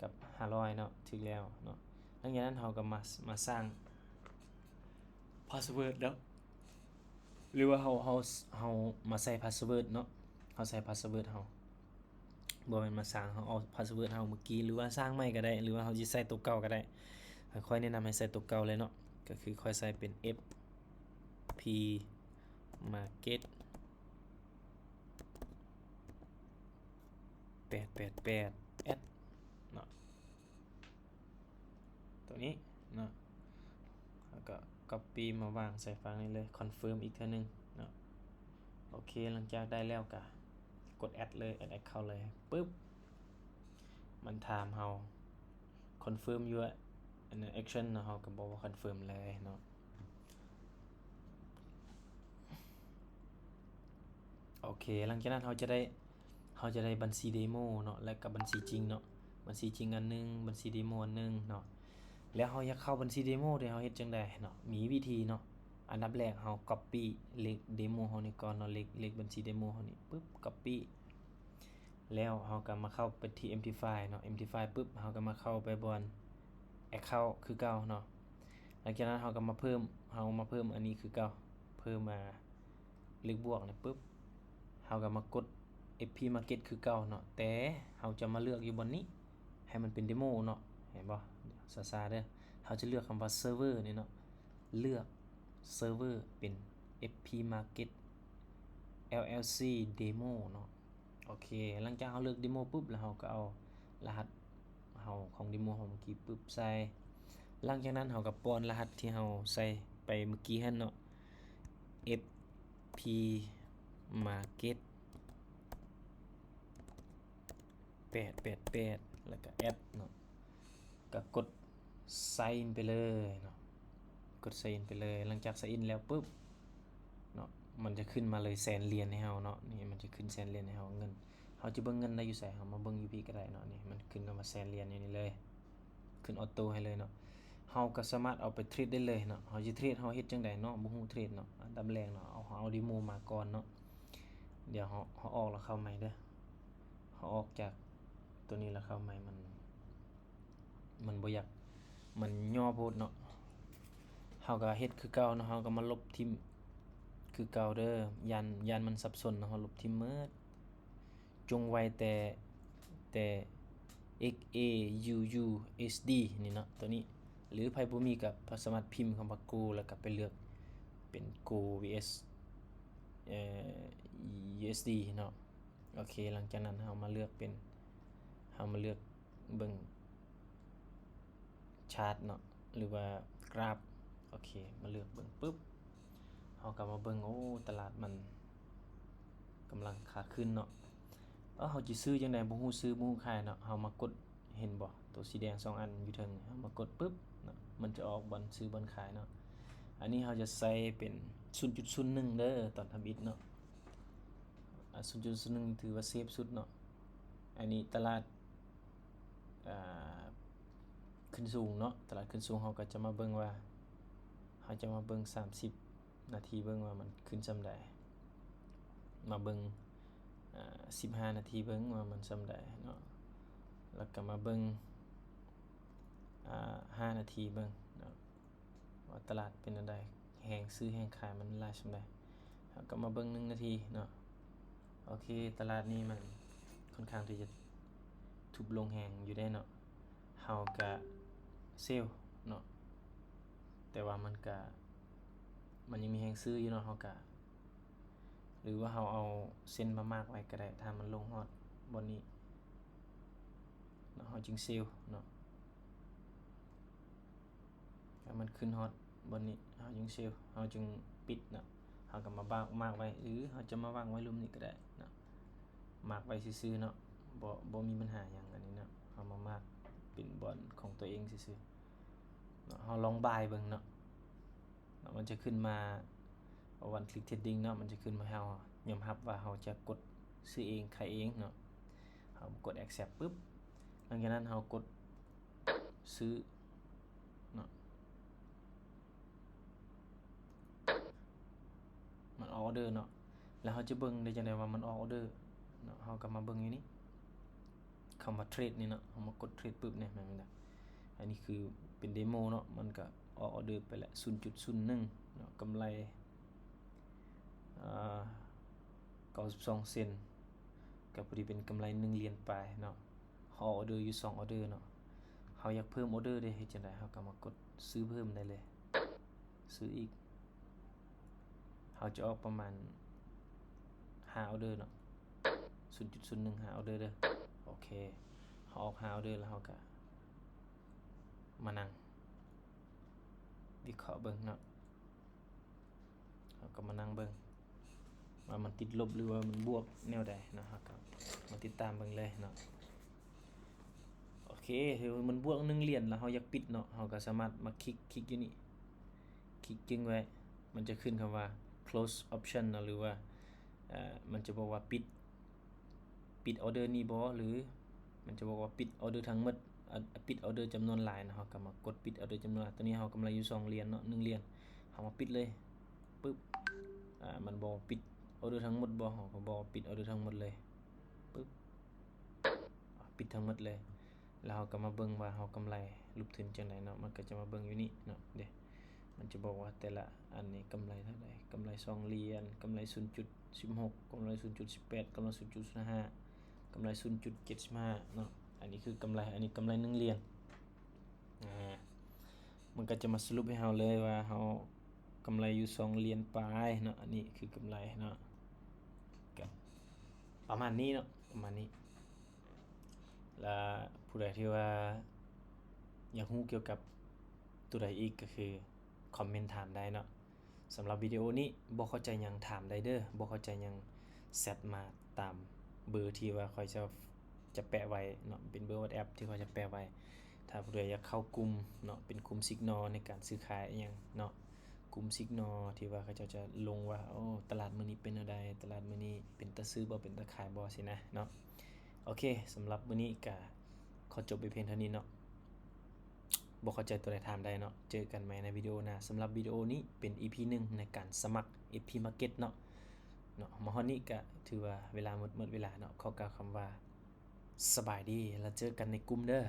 ກັບຫ້າຮ້ອຍເນາະ ຖືກແລ້ວເນາະ ຫຼັງຈາກນັ້ນເຮົາກໍມາ ມາສ້າງ password ເນາະ ຫຼືວ່າເຮົາ ເຮົາ ເຮົາມາໃສ່ password ເນາະ ເຮົາໃສ່ password ເຮົາ ບໍ່ແມ່ນມາສ້າງ ເຮົາເອົາ password ເຮົາເມື່ອກີ້ ຫຼືວ່າສ້າງໃໝ່ກໍໄດ້ ຫຼືວ່າເຮົາຊິໃສ່ໂຕເກົ່າກໍໄດ້ ຂ້ອຍແນະນຳໃຫ້ໃສ່ໂຕເກົ່າເລີຍເນາະ ກໍຄືຂ້ອຍໃສ່ເປັນ FP Market ແປດແປດແປດ Add ເນາະ ຕົວນີ້ເນາະ ແລ້ວກໍ copy ມາວາງໃສ່ຝັ່ງນີ້ເລີຍ confirm ອີກເທື່ອໜຶ່ງເນາະ ໂອເຄ ຫຼັງຈາກໄດ້ແລ້ວກໍກົດ Add ເລີຍ Add Account ເລີຍ ປຶບ ມັນຖາມເຮົາ confirm your ອັນນັ້ນ action ເນາະ ເຮົາກໍບອກວ່າ confirm ເລີຍເນາະ ໂອເຄ ຫຼັງຈາກນັ້ນເຮົາຈະໄດ້ ເຮົາຈະໄດ້ບັນຊີເດໂມເນາະ ແລະກໍບັນຊີຈິງເນາະ ບັນຊີຈິງອັນໜຶ່ງ ບັນຊີເດໂມອັນໜຶ່ງເນາະ ແລ້ວເຮົາຢາກເຂົ້າບັນຊີເດໂມເດ ເຮົາເຮັດຈັ່ງໃດເນາະ ມີວິທີເນາະ ອັນດັບແລກເຮົາ copy ເລກເດໂມເຮົານີ້ກ່ອນເນາະ ເລກ ເລກບັນຊີເດໂມເຮົານີ້ ປຶບ copy ແລ້ວເຮົາກໍມາເຂົ້າໄປທີ່ Empty File ເນາະ Empty File ປຶບ ເຮົາກໍມາເຂົ້າໄປບ່ອນ Account ຄືເກົ່າເນາະ ຫຼັງຈາກນັ້ນເຮົາກໍມາເພີ່ມ ເຮົາມາເພີ່ມອັນນີ້ຄືເກົ່າ ເພີ່ມ ອ່າ ເລກບວກນີ້ປຶບ ເຮົາກໍມາກົດ ເອັຟພີ Market ຄືເກົ່າເນາະ ແຕ່ເຮົາຈະມາເລືອກຢູ່ບ່ອນນີ້ ໃຫ້ມັນເປັນເດໂມເນາະ ເຫັນບໍ່? ຊ້າໆເດີ ເຮົາຈະເລືອກຄຳວ່າ Server ນີ້ເນາະ ເລືອກ Server ເປັນ ເອັຟພີ Market ແອລແອລຊີ Demo ເນາະ. ໂອເຄ ຫຼັງຈາກເຮົາເລືອກເດໂມປຶບ ແລ້ວເຮົາກໍເອົາລະຫັດເຮົາຂອງເດໂມເຮົາເມື່ອກີ້ປຶບໃສ່ ຫຼັງຈາກນັ້ນເຮົາກໍປ້ອນລະຫັດທີ່ເຮົາໃສ່ໄປເມື່ອກີ້ຫັ້ນເນາະ ເອັຟພີ Market ແປດແປດແປດ ແລ້ວກໍ Add ເນາະ ກໍກົດ Sign in ໄປເລີຍເນາະ ກົດ Sign in ໄປເລີຍ. ຫຼັງຈາກ Sign in ແລ້ວປຶບເນາະ ມັນຈະຂຶ້ນມາເລີຍແສນຫຼຽນໃຫ້ເຮົາເນາະ ນີ້ມັນຈະຂຶ້ນແສນຫຼຽນໃຫ້ເຮົາ ເງິນ ເຮົາຈະເບິ່ງເງິນໄດ້ຢູ່ໃສ ເຮົາມາເບິ່ງຢູ່ພີ້ກໍໄດ້ເນາະ ນີ້ມັນຂຶ້ນຄຳວ່າແສນຫຼຽນຢູ່ນີ້ເລີຍ ຂຶ້ນອອໂຕ້ໃຫ້ເລີຍເນາະ. ເຮົາກໍສາມາດເອົາໄປເທຣດໄດ້ເລີຍເນາະ ເຮົາຈະເທຣດ ເຮົາເຮັດຈັ່ງໃດເນາະ ບໍ່ຮູ້ເທຣດເນາະ ອັນດັບແລກເນາະ ເຮົາ ເຮົາເອົາເດໂມມາກ່ອນເນາະ ດຽວເຮົາ ເຮົາອອກແລ້ວເຂົ້າໃໝ່ເດີ ເຮົາອອກຈາກໂຕນີ້ແລ້ວເຂົ້າໃໝ່ ມັນ ມັນບໍ່ຢາກ ມັນຫຍໍ້ໂພດເນາະ ເຮົາກໍເຮັດຄືເກົ່າເນາະ ເຮົາກໍມາລົບຖິ້ມຄືເກົ່າເດີ ຢ້ານ ຢ້ານມັນສັບສົນເນາະ ເຮົາລົບຖິ້ມໝົດ ຈົ່ງໄວ້ແຕ່ ແຕ່ ເອັກເອຢູຢູເອັສດີ ນີ້ເນາະ ໂຕນີ້ ຫຼືໃຜບໍ່ມີກໍສາມາດພິມຄຳວ່າ Gold ແລ້ວກໍໄປເລືອກເປັນ Gold ວີເອັສ ເອີ ຢູເອັສດີ ເນາະ. ໂອເຄ ຫຼັງຈາກນັ້ນເຮົາມາເລືອກເປັນ ເຮົາມາເລືອກເບິ່ງ Chart ເນາະ ຫຼືວ່າ Graph ໂອເຄ ມາເລືອກເບິ່ງປຶບ ເຮົາກໍມາເບິ່ງ ໂອ້ ຕະຫຼາດມັນກຳລັງຂາຂຶ້ນເນາະ ເອີ ເຮົາຈະຊື້ຈັ່ງໃດ ບໍ່ຮູ້ຊື້ບໍ່ຮູ້ຂາຍເນາະ ເຮົາມາກົດ ເຫັນບໍ່ ໂຕສີແດງສອງອັນຢູ່ເທິງ ເຮົາມາກົດປຶບເນາະ ມັນຈະອອກບ່ອນຊື້ບ່ອນຂາຍເນາະ. ອັນນີ້ເຮົາຈະໃສ່ເປັນ ສູນຈຸດສູນໜຶ່ງ ເດີ ຕອນທຳອິດເນາະ ອາ ສູນຈຸດສູນໜຶ່ງ ຖືວ່າເຊຟສຸດເນາະ. ອັນນີ້ຕະຫຼາດ ອ່າ ຂຶ້ນສູງເນາະ ຕະຫຼາດຂຶ້ນສູງ ເຮົາກໍຈະມາເບິ່ງວ່າ ເຮົາຈະມາເບິ່ງສາມສິບນາທີເບິ່ງວ່າມັນຂຶ້ນສ່ຳໃດ ມາເບິ່ງ ອ່າ ສິບຫ້ານາທີເບິ່ງວ່າມັນສ່ຳໃດເນາະ ແລ້ວກໍມາເບິ່ງ ອ່າ ຫ້ານາທີເບິ່ງເນາະ ວ່າຕະຫຼາດເປັນແນວໃດ ແຮງຊື້ແຮງຂາຍມັນຫຼາຍສ່ຳໃດ. ເຮົາກໍມາເບິ່ງໜຶ່ງນາທີເນາະ ໂອເຄ ຕະຫຼາດນີ້ມັນຄ່ອນຂ້າງທີ່ຈະທຸບລົງແຮງຢູ່ເດ້ເນາະ ເຮົາກະເຊວເນາະ ແຕ່ວ່າມັນກະ ມັນຍັງມີແຮງຊື້ຢູ່ເນາະ ເຮົາກະ ຫຼືວ່າເຮົາເອົາເສັ້ນມາມາກໄວ້ກໍໄດ້ ຖ້າມັນລົງຮອດບ່ອນນີ້ເນາະ ເຮົາຈຶ່ງເຊວເນາະ. ຖ້າມັນຂຶ້ນຮອດບ່ອນນີ້ ເຮົາຈຶ່ງເຊວ ເຮົາຈຶ່ງປິດເນາະ. ເຮົາກໍມາບາກ ມາກໄວ້ ຫຼືເຮົາຈະມາວາງໄວ້ລຸ່ມນີ້ກໍໄດ້ເນາະ ມາກໄວ້ຊື່ໆເນາະ ບໍ່ ບໍ່ມີບັນຫາຫຍັງອັນນີ້ເນາະ. ເຮົາມາມາກເປັນບ່ອນຂອງຕົວເອງຊື່ໆເນາະ ເຮົາລອງບາຍເບິ່ງເນາະ ເນາະ ມັນຈະຂຶ້ນມາ One Click Trading ເນາະ ມັນຈະຂຶ້ນມາໃຫ້ເຮົາຍອມຮັບວ່າເຮົາຈະກົດຊື້ເອງຂາຍເອງເນາະ. ເຮົາກົດ Accept ປຶບ ຫຼັງຈາກນັ້ນເຮົາກົດຊື້ເນາະ ມັນອອກອໍເດີເນາະ ແລ້ວເຮົາຈະເບິ່ງໄດ້ຈັ່ງໃດວ່າມັນອອກອໍເດີເນາະ. ເຮົາກໍມາເບິ່ງຢູ່ນີ້ ຄຳວ່າເທຣດນີ້ເນາະ ເຮົາມາກົດເທຣດປຶບນີ້ ແມ່ນບໍ່? ອັນນີ້ຄືເປັນເດໂມເນາະ ມັນກໍອອກອໍເດີໄປແລ້ວ ສູນຈຸດສູນໜຶ່ງເນາະ ກຳໄລ ເອີ ເກົ້າສິບສອງເຊັນ ກໍພໍດີເປັນກຳໄລໜຶ່ງຫຼຽນປາຍເນາະ. ເຮົາອອເດີຢູ່ສອງອອເດີເນາະ ເຮົາຢາກເພີ່ມອອເດີເດ້ ເຮັດຈັ່ງໃດ? ເຮົາກໍມາກົດຊື້ເພີ່ມໄດ້ເລີຍ ຊື້ອີກ ເຮົາຈະອອກປະມານຫ້າອອເດີເນາະ ສູນຈຸດສູນໜຶ່ງ ຫ້າອອເດີເດີ. ໂອເຄ ເຮົາອອກຫ້າອອເດີແລ້ວ ເຮົາກໍມານັ່ງວິເຄາະເບິ່ງເນາະ. ເຮົາກໍມານັ່ງເບິ່ງວ່າມັນຕິດລົບ ຫຼືວ່າມັນບວກແນວໃດເນາະ ເຮົາກໍມາຕິດຕາມເບິ່ງເລີຍເນາະ. ໂອເຄ ຖືວ່າມັນບວກໜຶ່ງຫຼຽນແລ້ວ ເຮົາຢາກປິດເນາະ ເຮົາກໍສາມາດມາຄລິກ ຄລິກຢູ່ນີ້ ຄລິກຈຶ່ງໄວ້ ມັນຈະຂຶ້ນຄຳວ່າ close option ເນາະ ຫຼືວ່າ ເອີ ມັນຈະບອກວ່າປິດ ປິດອອເດີນີ້ບໍ່ ຫຼືມັນຈະບອກວ່າປິດອອເດີທັງໝົດ ອາ ປິດອອເດີຈຳນວນຫຼາຍເນາະ. ເຮົາກໍມາກົດປິດອອເດີຈຳນວນຫຼາຍ ຕອນນີ້ເຮົາກຳໄລຢູ່ສອງຫຼຽນເນາະ ໜຶ່ງຫຼຽນ ເຮົາມາປິດເລີຍ ປຶບ ອາ ມັນບອກວ່າປິດອອເດີທັງໝົດບໍ່ ເຮົາກໍບອກວ່າປິດອອເດີທັງໝົດເລີຍ ປຶບ ປິດທັງໝົດເລີຍ. ແລ້ວເຮົາກໍມາເບິ່ງວ່າເຮົາກຳໄລລົງທຶນຈັ່ງໃດເນາະ ມັນກໍຈະມາເບິ່ງຢູ່ນີ້ເນາະ ເດ້ ມັນຈະບອກວ່າແຕ່ລະອັນນີ້ກຳໄລເທົ່າໃດ, ກຳໄລສອງຫຼຽນ, ກຳໄລສູນຈຸດສິບຫົກ, ກຳໄລສູນຈຸດສິບແປດ, ກຳໄລສູນຈຸດສູນຫ້າ, ກຳໄລສູນຈຸດເຈັດສິບຫ້າເນາະ. ອັນນີ້ຄືກຳໄລ, ອັນນີ້ກຳໄລໜຶ່ງຫຼຽນ. ອາ ມັນກໍຈະມາສະຫຼຸບໃຫ້ເຮົາເລີຍວ່າເຮົາກຳໄລຢູ່ສອງຫຼຽນປາຍເນາະ. ອັນນີ້ຄືກຳໄລເນາະ, ກໍປະມານນີ້ເນາະ, ປະມານນີ້. ແລະ ຜູ້ໃດທີ່ວ່າຢາກຮູ້ກ່ຽວກັບຕົວໃດອີກ ກໍຄືຄອມເມັນຖາມໄດ້ເນາະ. ສຳລັບວິດີໂອນີ້ບໍ່ເຂົ້າໃຈຫຍັງຖາມໄດ້ເດີ້, ບໍ່ເຂົ້າໃຈຫຍັງແຊັດມາຕາມເບີທີ່ວ່າຂ້ອຍຈະ ຈະແປະໄວ້ເນາະ, ເປັນເບີ WhatsApp ທີ່ຂ້ອຍຈະແປະໄວ້. ຖ້າຜູ້ໃດຢາກເຂົ້າກຸ່ມເນາະ, ເປັນກຸ່ມ Signal ໃນການຊື້ຂາຍອີ່ຫຍັງເນາະ, ກຸ່ມ Signal ທີ່ວ່າເຂົາເຈົ້າຈະລົງວ່າ ໂອ້ ຕະຫຼາດມື້ນີ້ເປັນແນວໃດ, ຕະຫຼາດມື້ນີ້ເປັນຕາຊື້ບໍ່, ເປັນຕາຂາຍບໍ່ ຊີ້ນະເນາະ. ໂອເຄ, ສຳລັບມື້ນີ້ກະຂໍຈົບໄປພຽງເທົ່ານີ້ເນາະ. ບໍ່ເຂົ້າໃຈຕົວໃດຖາມໄດ້ເນາະ, ເຈີກັນໃໝ່ໃນວິດີໂອໜ້າ. ສຳລັບວິດີໂອນີ້ເປັນ ອີພີ ໜຶ່ງ ໃນການສະໝັກ ເອັຟພີ Market ເນາະ. ເນາະ, ມາຮອດນີ້ກະຖືວ່າເວລາໝົດ, ໝົດເວລາເນາະ. ຂໍກ່າວຄຳວ່າສະບາຍດີ ແລ້ວເຈີກັນໃນກຸ່ມເດີ້.